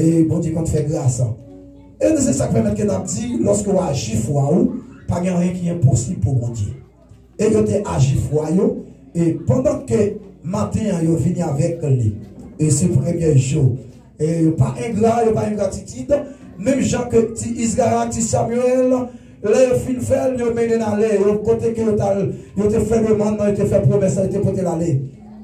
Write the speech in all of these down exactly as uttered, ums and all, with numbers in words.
E Bondye konn fè gras. E se sa k pèmèt ke n ap di, lòske w aji fwa ou, pa gen anyen ki enposib pou Bondye. E yo te aji fwa yo, e pandan ke maten an yo vini avèk li, e se premye jou, e yo pa engra, yo pa engratitid, menm jan ke ti Izrayèl ak ti Samyèl, lè yo fin fè l, yo mennen l ale, yo kote ke yo t al, yo te fè demann nan, yo te fè pwomès la, yo te pote l ale.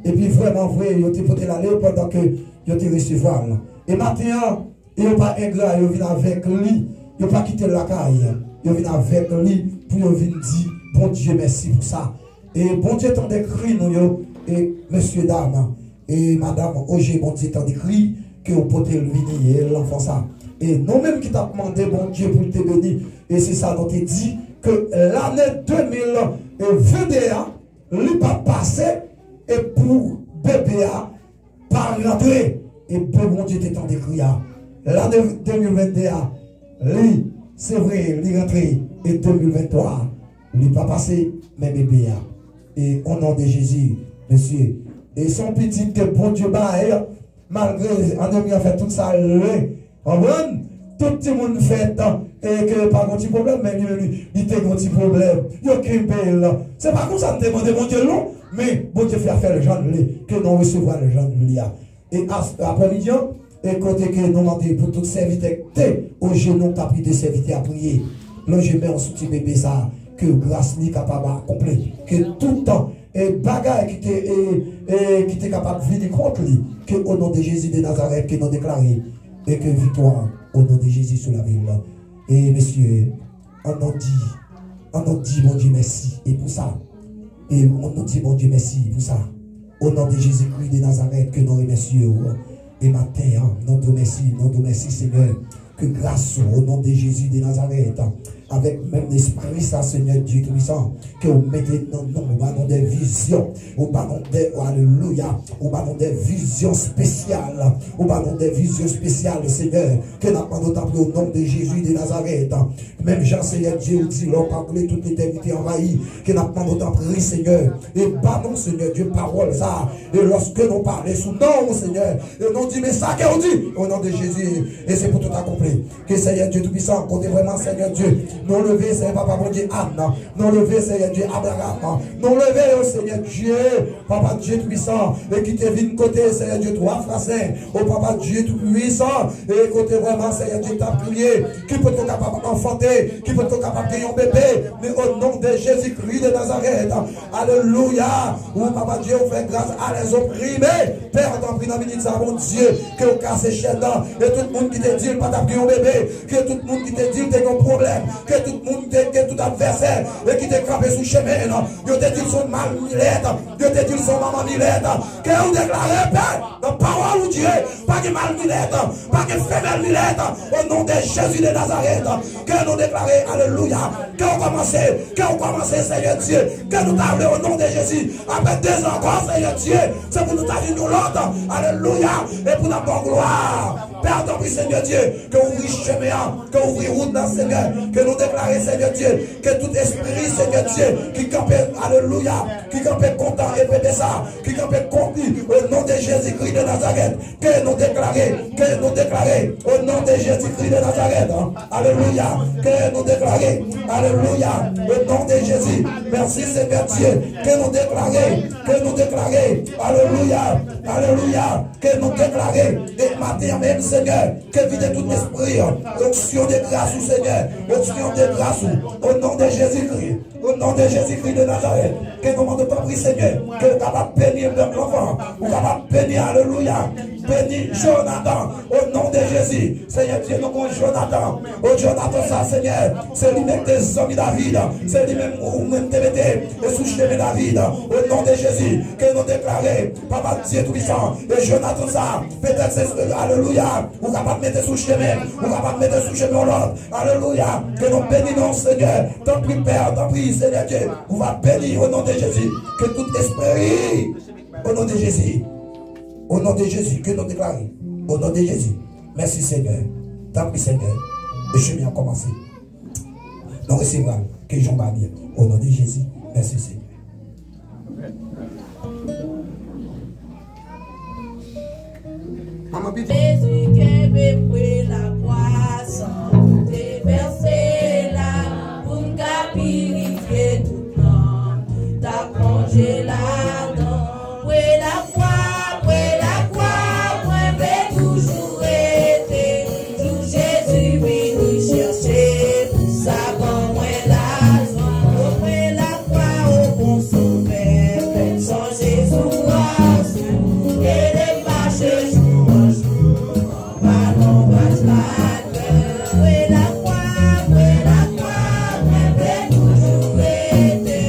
Epi vrèman vre, yo te pote l ale pandan ke yo te resevwa l. E maten an, e yo pa engra, yo vin avèk li, yo pa kite l lakay, yo vin avèk li pou yo vin di Bondye mèsi pou sa. E Bondye tande kri nou yo, e mesye dam, e madanm Oje, Bondye tande kri ke w pote l vini, e lanfan sa. E nou menm ki t ap mande Bondye pou l te beni, e se sa nou te di, ke lane de mil vennde a, li p ap pase, e pou bebe a pa rantre, e pou Bondye te tande kri a. Lane de mil vennde a, li, se vre, li rantre, e de mil venntwa a, li pa pase, men bebe a. E o non de Jezi, mesye, e se yon pitit ke Bondye bay, malgre anemi an fè tout sa l vle, konprann? Tout timoun fèt, e ke pa gon ti pwoblèm, men li menm li, li te gon ti pwoblèm. Yo kenbe l. Se pa konsa n te mande Bondye l non, men Bondye fè, fè l jan l vle, ke nou resevwa l jan l vle a. E as-, aprèmidi an, e kote ke nou mande pou tout sèvitè ki te o jenou, k t ap ede sèvitè a priye, lonje men w sou ti bebe sa a, ke gras li kapab akonpli, ke tout, e bagay ki te, e, e ki te kapab vini kont li, ke o non de Jezi de Nazarèt ke nou deklare, e ke viktwa o non de Jezi sou lavi l. E mesye, ann nou di, ann nou di Bondye mèsi e pou sa. E ann nou di Bondye mèsi pou sa. O non de Jezikri de Nazarèt ke nou remèsye w. E maten an, nou di w mèsi, nou di w mèsi Senyè. Ke gras ou, o non de Jezi de Nazarèt, avèk menm lespri sa, Senyè Dye Toupisan, ke ou mete nan nou, ou ba nou de vizyon, ou ba nou de, alelouya, ou ba nou de vizyon espesyal, ou ba nou de vizyon espesyal, Senyè, ke n ap mande w tanpri o non de Jezi de Nazarèt. Menm jan, Senyè Dye, ou di, lè w pale, tout letènite anvayi, ke n ap mande w tanpri, Senyè, e ba nou, Senyè Dye, pawòl sa, e lòske nou pale sou non w, Senyè, e nou di, men sa ke w di, o non de Jezi, e se pou tout akonpli. Ke Senyè Dye Toupisan, kote vrèman, Senyè Dye, nou leve, Senyè Papa Bondye, Ann, nou leve, Senyè Dye, Abraram, nou leve yo, Senyè Dye, Papa Dye Toupisan, e ki te vin kote, Senyè Dye, twa fwa sen, o Papa Dye Toupisan, e kote vrèman, Senyè Dye, t ap kriye, ki potko kapab anfante, ki potko kapab gen yon bebe, men o non de Jezikri de Nazarèt, alelouya, ou Papa Dye, ou fè gras a lèzoprimé, Pè, tanpri nan minit sa, Bondye, ke ou kase chèn nan, e tout moun ki te di l pa t ap gen yon bebe, ke tout moun ki te di l te gen yon pwoblèm, ke tout moun te, ke tout advèsè, e ki te kanpe sou chemen nan, yo te di l se yon mal milèt, yo te di l se yon manman milèt, ke ou deklare, Pè, nan pawòl ou Dye, pa gen mal milèt, pa gen femèl milèt, o non de Jezi de Nazarèt, ke nou deklare, alelouya, ke ou kòmanse, ke ou kòmanse, Senyè Dye, ke nou ta vle, o non de Jezi, apre de zan ankò, Senyè Dye, se pou nou ta vin yon lòt, alelouya, e pou n ap ba w glwa. Pè, tanpri, Senyè Dye, ke w ouvri chemen an, ke w ouvri wout nan, Senyè, ke nou deklare, Senyè Dye, ke tout espri, Senyè Dye, ki kanpe, alelouya, ki kanpe kont epe de sa, ki kanpe kont li, o non de Jezikri de Nazarèt, ke nou deklare, ke nou deklare, o non de Jezikri de Nazarèt, alelouya, ke nou deklare, alelouya, o non de Jezi, mèsi Senyè Dye, ke nou deklare, ke nou deklare, alelouya, alelouya, ke nou deklare, e maten an menm Senyè, ke vide tout espri, onksyon de gras ou Senyè, onksyon de gras ou, o non de Jezikri. O non de Jezikri de Nazarèt, ke nou mande tanpri, Senyè, ke ou kapab beni menm lanfan, ou kapab beni, alelouya, beni Jonathan, o non de Jezi. Senyè Dye, nou gon Jonathan, o Jonathan sa, Senyè, se li menm te zanmi David, se li menm ou menm te mete e sou chemen David, o non de Jezi, ke nou deklare, Papa Dye Toupisan, e Jonathan sa, petèt se, alelouya, ou kapab mete sou chemen, ou kapab mete sou chemen yon lòt, alelouya, ke nou beni non Senyè, tanpri Pè, tanpri Senyè Dye, ou va beni o non de Jezi, ke tout espri, o non de Jezi, o non de Jezi, ke nou deklare, o non de Jezi, mèsi Senyè, tanpri Senyè, e chemen an kòmanse, nou resevwa l, ke jan w ba li, o non de Jezi, mèsi Senyè. Jezi kenbe m pre lakwa, san te vèse la, pou m ka pirifye tout nanm ki t ap plonje ladan. Pre lakwa, pre lakwa, mwen vle toujou rete. Jou Jezi vini chèche m, sa ban mwen lajwa. Pre lakwa, o bon Sovè, fè m sonje sou wòch ou, ede m mache jou an jou. Anba lonbraj lakè, pre lakwa, pre lakwa, mwen vle toujou rete.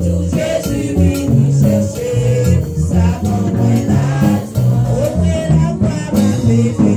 Jou Jezi vini chèche m, sa ban mwen lajwa. O pre lakwa, m ap leve